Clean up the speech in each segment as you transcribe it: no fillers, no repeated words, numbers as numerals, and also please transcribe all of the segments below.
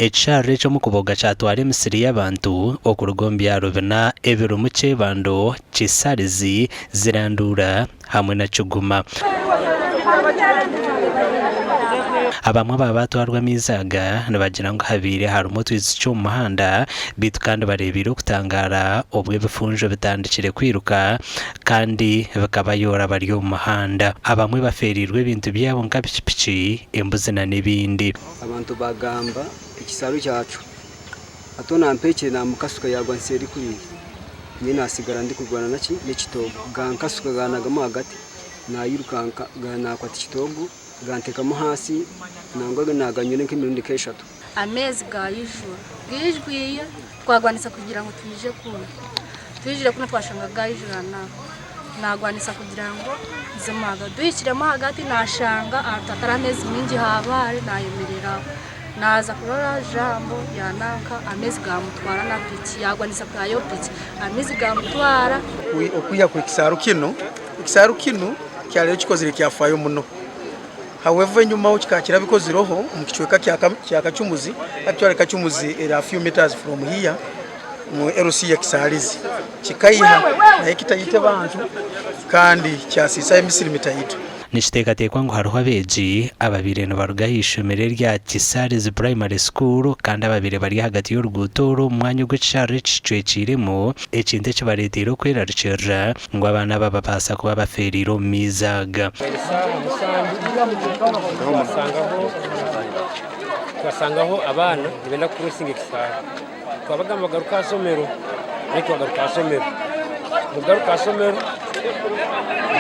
Ekisharara eki omu kuboga kyatwara emisiri y'abantu okuruga omu byaro bina ebirimu Kyebando, Kisarizi, Ziranduura hamwe na Kiguma. Abamwe abaaba baatwarwa amaizi aga nibagira ngu habaire harimu otwizi tukye omu muhanda beitu kandi bareebeire okutangaara obu ebifunjo bitandikire kwiruka kandi bikabayoora bari omu muhanda. Abamwe bafeereirwe ebintu byabo nka pikipiki, embuzi n'ebindi. Abantu bagamba ekisaaru kyacwa. Hati onu ampeekire naamukasuka yaagwa nseeri kuriya. Nyowe naasigara ndikurwana naki n'ekitoogo. Gankasuka gaanagamu ahagati, naayirukanka naakwata ekitoogo ganteekamu ahansi nangwa naaganywire nk'emirundi nk'eshatu. Ameezi gaijura, gaijwire twagwanisa kugira ngu twije kunu, twijire kunu twashanga gaijura naho, nagwanisa kugira ngu nzemu ahagati, duhikiremu ahagati nashanga ahantu hatari amaizi maingi habaare nayemereraho, naza kurora jambo ya nanka amaizi gamutwara na piki yagwanisa kutahayo piki amaizi gamutwara. Okwiha kw'ekisaaru kinu, ekisaaru kinu kyarero kikozire ekyafaayo muno. However enyumaho kikaba kirabikozireho omu kicweka kya Kacumuzi, actually Kacumuzi eri a few meters from here omu LC ya Kisalizi. Kikaiha naye kitaite bantu kandi kyasiisa emisiri mitaito. Nikiteekateekwa ngu hariho abeegi ababaire nibaruga aha ishomero erya Kisalizi Primary School kandi ababaire bari ahagati y'oruguuto oru omu mwanya ogu ekisharara eki kicwekiiremu, ekintu ekibareeteire okwerarikirira ngu abaana aba babaasa kuba bafeereire omu maizi aga. Esaaha mushanju twasangaho abaana nibenda kukurosinga ekisaayi. Twabagamba bagaruke aha ishomero naitwe twagaruka aha ishomero. Mukugaruka aha ishomero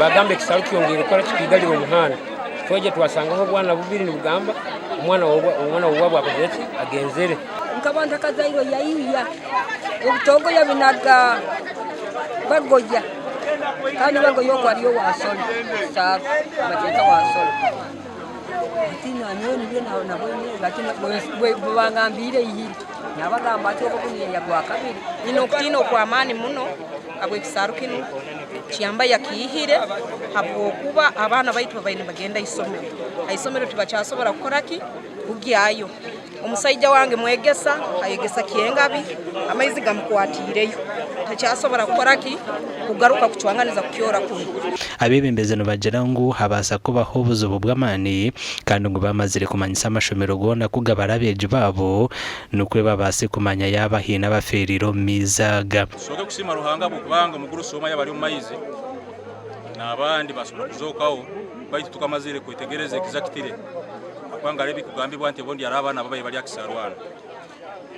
bagamba ekisaaru kyongeire kukora ki? Kwigarira omuhanda. Twaija twasangaho obwana bubiri nibugamba omwana w'owaabo akozire ki? Agenzere. Nkaba ntakazairwe yaiha ebitoogo yabinaga Bagoya kandi Bagoya ogwo ari owa Solo Saava nibakyeta owa Solo. Hati nanyowe nibyo nabwine hati bangambiire ihiri nabagamba ati ogu niinya gwakabiri. Nyine okutiina okw'amaani muno habw'ekisaaru kinu Kyamba yakiihire habwokuba abaana baitu babaire nibagenda ha isomero. Ha isomero tibakyasobora kukora ki? Kugyayo. Omusaija wange mwegesa, ayegesa Kyengabi, amaizi gamukwatiireyo, takyasobora kukora ki? Kugaruka kucwanganiza kukyora kunu. Abeebembezi nibagira ngu habaasa kubaho obuzibu bw'amaani kandi ngu bamazire kumanyisa amashomero goona ku gabara abeegi baabo nikwo babaase kumanya yaaba haine abafeereire omu maizi aga. Tusooke kusiima Ruhanga ahabw'okubanga omugurusi omwe yaaba ari omu maizi n'abandi baasobora kuzookaho baitu tukamazire kwetegereza exactly ahabw'okuba hariho ebirikugambibwa nti obundi hariho abaana ababaire bari aha kisarwano.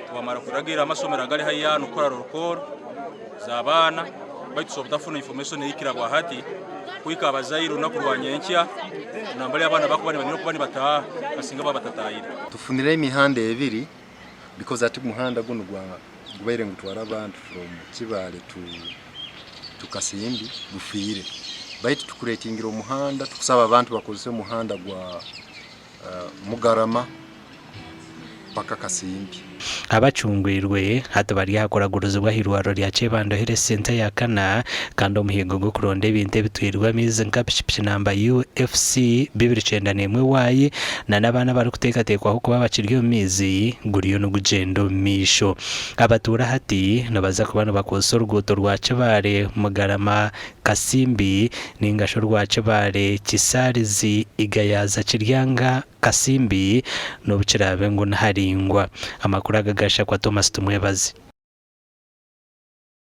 Twamara kuragiira amasomero agari haihi hanu kukora roll call z'abaana baitu tusobora kutafuna information ehikire bwahati kuhika abazaire orunaku rwa nyenkya nambari abaana bakuba nibanyura kuba nibataaha kasinga baba batatahire. Tufunire emihanda ebiri because hati omuhanda gunu gubaire nigutwara abantu from Kibaale to to Kasimbi gufiire baitu tukuretingire omuhanda tukusaba abantu bakozese omuhanda gwa Mugarama paka Kasimbi. Abacungwirwe hati bari aha kuragurizibwa ah'eirwariro rya Kyebando Health Centre eya kana kandi omuhigo gw'okuronda ebintu ebitwirwe amaizi nka pikipiki namba UFC 291 Y na n'abaana abarikuteekateekwaho kuba bakiri omu maizi guriyo nigugyenda omu maisho. Abatuura hati nibaza kuba nibakozesa oruguuto rwa Kibaale Mugarama Kasimbi ninga shi orwa Kibaale Kisaarizi Igayaza Kiryanga Kasimbi n'obu kiraabe ngu niharaingwa. Amakuru aga gashakwa Thomas Tumwebaze.